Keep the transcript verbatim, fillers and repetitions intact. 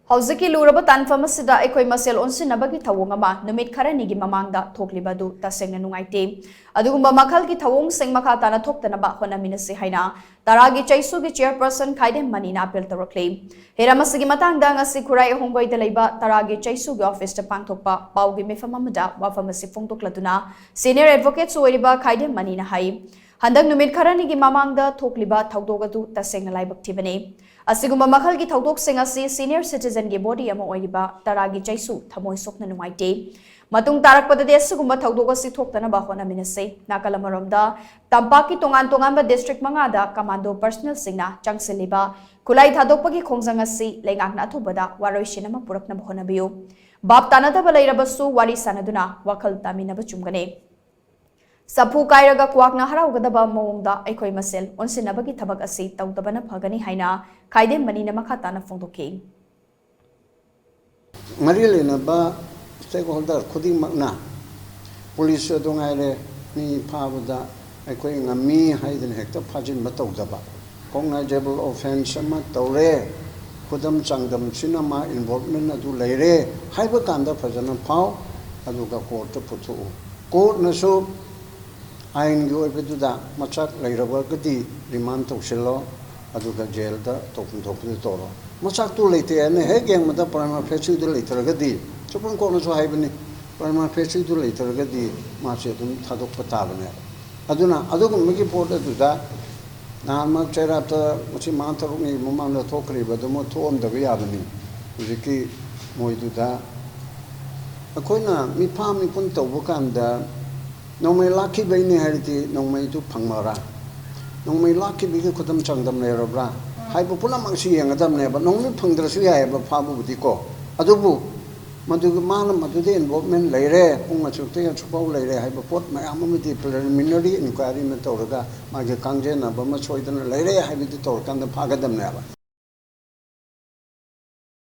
ꯍꯧꯖꯤꯛꯀꯤ ꯂꯨꯔꯕ ꯇꯥꯟꯐꯝ ꯑꯁꯤꯗ ꯑꯩꯈꯣꯏ ꯃꯁꯦꯜ ꯑꯣꯟꯁꯤꯟꯅꯕꯒꯤ ꯊꯧꯑꯣꯡ ꯑꯃ ꯅꯨꯃꯤꯠ ꯈꯔꯅꯤꯒꯤ ꯃꯃꯥꯡꯗ ꯊꯣꯛꯂꯤꯕ ꯑꯗꯨ ꯇꯁꯦꯡꯅ ꯅꯨꯡꯉꯥꯏꯇꯦ꯫ ꯑꯗꯨꯒꯨꯝꯕ ꯃꯈꯜꯒꯤ ꯊꯧꯑꯣꯡꯁꯤꯡ ꯃꯈꯥ ꯇꯥꯅ ꯊꯣꯛꯇꯅꯕ ꯍꯣꯠꯅꯃꯤꯟꯅꯁꯤ ꯍꯥꯏꯅ ꯇꯔꯥꯒꯤ ꯆꯩꯁꯨꯒꯤ chairperson ꯈꯥꯏꯗꯦꯝ ꯃꯅꯤꯅ appeal ꯇꯧꯔꯛꯂꯤ꯫ ꯍꯤꯔꯝ ꯑꯁꯤꯒꯤ ꯃꯇꯥꯡꯗ ꯉꯁꯤ ꯈꯨꯔꯥꯏ ꯑꯍꯣꯡꯒꯣꯏꯗ ꯂꯩꯕ ꯇꯔꯥꯒꯤ ꯆꯩꯁꯨꯒꯤ officeꯇ ꯄꯥꯡꯊꯣꯛꯄ ꯄꯥꯎꯒꯤ ꯃꯤꯐꯝ ꯑꯃꯗ ꯋꯥꯐꯝ ꯑꯁꯤ ꯐꯣꯡꯗꯣꯛꯂꯗꯨꯅ senior advocates ꯑꯣꯏꯔꯤꯕ ꯈꯥꯏꯗꯦꯝ ꯃꯅꯤꯅ ꯍꯥꯏ, ꯍꯟꯗꯛ ꯅꯨꯃꯤꯠ ꯈꯔꯅꯤꯒꯤ ꯃꯃꯥꯡꯗ ꯊꯣꯛꯂꯤꯕ ꯊꯧꯗꯣꯛ ꯑꯗꯨ ꯇꯁꯦꯡꯅ ꯂꯥꯏꯕꯛ ꯊꯤꯕꯅꯤ꯫ ꯑꯁꯤꯒꯨꯝꯕ ꯃꯈꯜꯒꯤ ꯊꯧꯗꯣꯛꯁꯤꯡ ꯑꯁꯤ senior citizenꯒꯤ body ꯑꯃ ꯑꯣꯏꯔꯤꯕ ꯇꯔꯥꯒꯤ ꯆꯩꯁꯨ ꯊꯃꯣꯏ ꯁꯣꯛꯅ ꯅꯨꯡꯉꯥꯏꯇꯦ꯫ ꯃꯇꯨꯡ ꯇꯥꯔꯛꯄꯗꯗꯤ ꯑꯁꯤꯒꯨꯝꯕ ꯊꯧꯗꯣꯛ ꯑꯁꯤ ꯊꯣꯛꯇꯅꯕ ꯍꯣꯠꯅꯃꯤꯟꯅꯁꯤ꯫ ꯅꯥꯀꯜ ꯑꯃꯔꯣꯝꯗ, ꯇꯝꯄꯥꯛꯀꯤ ꯇꯣꯉꯥꯟ ꯇꯣꯉꯥꯟꯕ district ꯃꯉꯥꯗ commando personnelꯁꯤꯡꯅ ꯆꯪꯁꯤꯜꯂꯤꯕ ꯈꯨꯠꯂꯥꯏ ꯊꯥꯗꯣꯛꯄꯒꯤ ꯈꯣꯡꯖꯪ ꯑꯁꯤ ꯂꯩꯉꯥꯛꯅ ꯑꯊꯨꯕꯗ ꯋꯥꯔꯣꯏꯁꯤꯟ ꯑꯃ ꯄꯨꯔꯛꯅꯕ ꯍꯣꯠꯅꯕꯤꯌꯨ꯫ ꯚꯥꯞ ꯇꯥꯅꯗꯕ ꯂꯩꯔꯕꯁꯨ ꯋꯥꯔꯤ ꯁꯥꯅꯗꯨꯅ ꯋꯥꯈꯜ ꯇꯥꯃꯤꯟꯅꯕ ꯆꯨꯝꯒꯅꯤ꯫ ꯆꯐꯨ ꯀꯥꯏꯔꯒ ꯀ꯭ꯋꯥꯛꯅ ꯍꯔꯥꯎꯒꯗꯕ ꯃꯑꯣꯡꯗ ꯑꯩꯈꯣꯏ ꯃꯁꯦꯜ ꯑꯣꯟꯁꯤꯟꯅꯕꯒꯤ ꯊꯕꯛ ꯑꯁꯤ ꯇꯧꯗꯕꯅ ꯐꯒꯅꯤ ꯍꯥꯏꯅ ꯈꯥꯏꯗꯦꯝ ꯃꯅꯤꯅ ꯃꯈꯥ ꯇꯥꯅ ꯐꯣꯡꯗꯣꯛꯈꯤ꯫ ꯃꯔꯤ ꯂꯩꯅꯕ stakeholder ꯈꯨꯗꯤꯡꯃꯛꯅ, ꯄꯨꯂꯤꯁꯁꯨ ꯑꯗꯨ ꯉꯥꯏꯔꯦ, ꯃꯤ ꯐꯥꯕꯗ ꯑꯩꯈꯣꯏ ꯉꯝꯃꯤ ꯍꯥꯏꯗꯅ ꯍꯦꯛꯇ ꯐꯥꯖꯤꯟꯕ ꯇꯧꯗꯕ, cognizable offence ꯑꯃ ꯇꯧꯔꯦ, ꯈꯨꯗꯝ ꯆꯥꯡꯗꯝꯁꯤꯅ ꯃꯥ involvement ꯑꯗꯨ ꯂꯩꯔꯦ ꯍꯥꯏꯕ ꯀꯥꯟꯗ ꯐꯖꯅ ꯐꯥꯎ, ꯑꯗꯨꯒ courtꯇ ꯄꯨꯊꯣꯛꯎ꯫ Courtꯅꯁꯨ ꯑꯥꯏꯟꯒꯤ ꯑꯣꯏꯕꯗꯨꯗ ꯃꯆꯥꯛ ꯂꯩꯔꯕꯒꯗꯤ remand ꯇꯧꯁꯤꯜꯂꯣ, ꯑꯗꯨꯒ jailꯗ ꯇꯧꯐꯝ ꯊꯣꯛꯄꯗꯨ ꯇꯧꯔꯣ꯫ ꯃꯆꯥꯛꯇꯨ ꯂꯩꯇꯦ ꯍꯥꯏꯅ ꯍꯦꯛ ꯌꯦꯡꯕꯗ prima facie ꯗꯨ ꯂꯩꯇ꯭ꯔꯒꯗꯤ, Supreme Courtꯅꯁꯨ ꯍꯥꯏꯕꯅꯤ, prima facie ꯗꯨ ꯂꯩꯇ꯭ꯔꯒꯗꯤ ꯃꯥꯁꯦ ꯑꯗꯨꯝ ꯊꯥꯗꯣꯛꯄ ꯇꯥꯕꯅꯦꯕ꯫ ꯑꯗꯨꯅ ꯑꯗꯨꯒꯨꯝꯕꯒꯤ ꯄꯣꯠ ꯑꯗꯨꯗ ꯅꯍꯥꯟꯃꯛ ꯆꯩꯔꯥꯛꯇ ꯉꯁꯤ ꯃꯉꯥ ꯇꯔꯨꯛꯅꯤ ꯃꯃꯥꯡꯗ ꯊꯣꯛꯈ꯭ꯔꯤꯕ ꯑꯗꯨꯃꯛ ꯊꯣꯛꯑꯝꯗꯕ ꯌꯥꯕꯅꯤ꯫ ꯍꯧꯖꯤꯛꯀꯤ ꯃꯣꯏꯗꯨꯗ ꯑꯩꯈꯣꯏꯅ ꯃꯤꯐꯥ ꯃꯤꯄꯨꯟ ꯇꯧꯕ ꯀꯥꯟꯗ ꯅꯣꯡꯃꯩ ꯂꯥꯛꯈꯤꯕꯩꯅꯦ ꯍꯥꯏꯔꯗꯤ ꯅꯣꯡꯃꯩꯗꯨ ꯐꯪꯕꯔꯥ? ꯅꯣꯡꯃꯩ ꯂꯥꯛꯈꯤꯕꯒꯤ ꯈꯨꯗꯝ ꯆꯥꯡꯗꯝ ꯂꯩꯔꯕ꯭ꯔꯥ? ꯍꯥꯏꯕ ꯄꯨꯝꯅꯃꯛꯁꯤ ꯌꯦꯡꯒꯗꯕꯅꯦꯕ꯫ ꯅꯣꯡꯃꯩ ꯐꯪꯗ꯭ꯔꯁꯨ ꯌꯥꯏꯑꯕ ꯐꯥꯕꯕꯨꯗꯤꯀꯣ꯫ ꯑꯗꯨꯕꯨ ꯃꯗꯨꯒꯤ ꯃꯥꯅ ꯃꯗꯨꯗ involvement ꯂꯩꯔꯦ, ꯄꯨꯡ ꯑꯁꯨꯛꯇꯒꯤ ꯑꯁꯨꯛ ꯐꯥꯎ ꯂꯩꯔꯦ ꯍꯥꯏꯕ ꯄꯣꯠ ꯃꯌꯥꯝ ꯑꯃꯗꯤ preliminary inquiry ꯑꯃ ꯇꯧꯔꯒ ꯃꯥꯒꯤ ꯀꯥꯡꯖꯦꯟꯅꯕ ꯑꯃ ꯁꯣꯏꯗꯅ ꯂꯩꯔꯦ ꯍꯥꯏꯕꯗꯨ ꯇꯧꯔꯀꯥꯟꯗ ꯐꯥꯒꯗꯕꯅꯦꯕ꯫